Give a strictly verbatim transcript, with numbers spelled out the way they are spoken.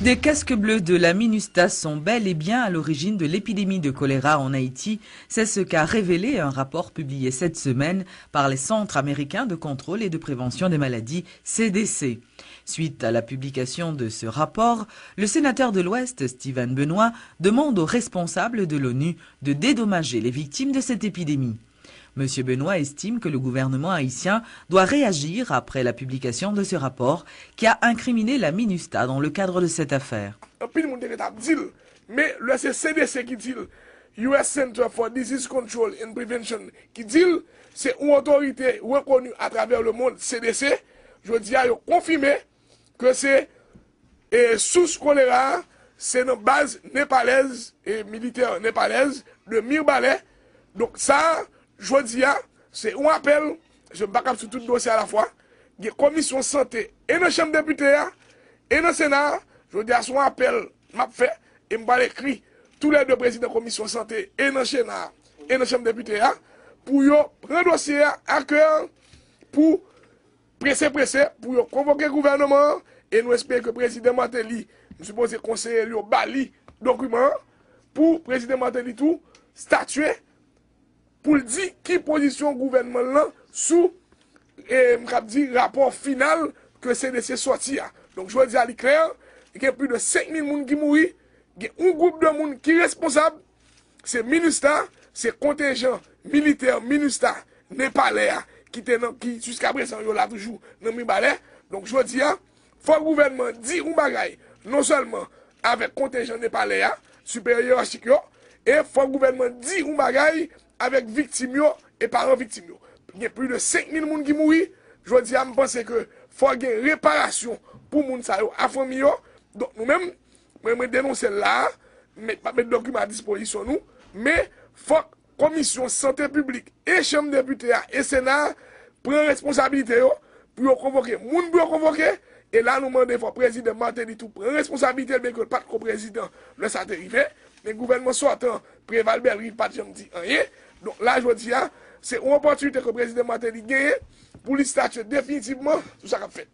Des casques bleus de la MINUSTAH sont bel et bien à l'origine de l'épidémie de choléra en Haïti. C'est ce qu'a révélé un rapport publié cette semaine par les Centres américains de contrôle et de prévention des maladies, C D C. Suite à la publication de ce rapport, le sénateur de l'Ouest, Steven Benoît, demande aux responsables de l'ONU de dédommager les victimes de cette épidémie. Monsieur Benoît estime que le gouvernement haïtien doit réagir après la publication de ce rapport qui a incriminé la MINUSTAH dans le cadre de cette affaire. Anpil moun te gentan ap di l, men lè se C D C ki di l, U S Center for Disease Control and Prevention ki di l, se yon otorite rekoni atravè lemond, C D C, jodi a yo konfime ke se e sous kolera a, se nan baz nepalèz e militè nepalèz de Mirebalais. Donk sa, jodi a, se yon apèl, je m pa kab sou tout dosye alafwa, gen komisyon sante e nan chanm depite a, e nan sena a, jodi a se yon apèl m ap fè, e m pral ekri toulède prezidan komisyon sante e nan sena a, e nan chanm depite a, pou yo pran dosye a akè, pou prese prese pou yo konvoke gouvènman an, e nou espere ke prezidan Martelly, m sipoze konseye l yo ba li dokiman an, pou prezidan Martelly tou statye, pou l di ki pozisyon gouvènman l lan sou, e m kab di, rapò final ke C D C sòti a. Donk jodi a li klè, gen plis de senk mil moun ki mouri, gen yon gwoup de moun ki responsab, se MINUSTAH, se kontenjan militè MINUSTAH nepalè a ki te nan, ki jiska prezan yo la toujou nan Mirebalais. Donk jodi a, fò gouvènman di yon bagay, non sèlman avèk kontenjan nepalè a, siperyè yeyarchik yo, e fò gouvènman di yon bagay avèk viktim yo e paran viktim yo. Gen plis de senk mil moun ki mouri, jodi a m panse ke fò gen reparasyon pou moun sa yo a fanmi yo. Donk nou menm, mwen, mwen denonse l la a, m p ap met dokiman a dispozisyon nou, men fòk komisyon sante piblik e chanm depite a e sena a pran responsabilite yo pou yo konvoke moun pou yo konvoke, e la nou mande fò prezidan Martelly tou pran responsabilite l, byenke l pa t ko prezidan lè sa te rive, men gouvènman sòtan Preval Bellerive pa t janm di anyen. Donk la jodi a, se yon opòtinite ke prezidan Martelly genyen pou li statye definitivman sou sa k ap fèt.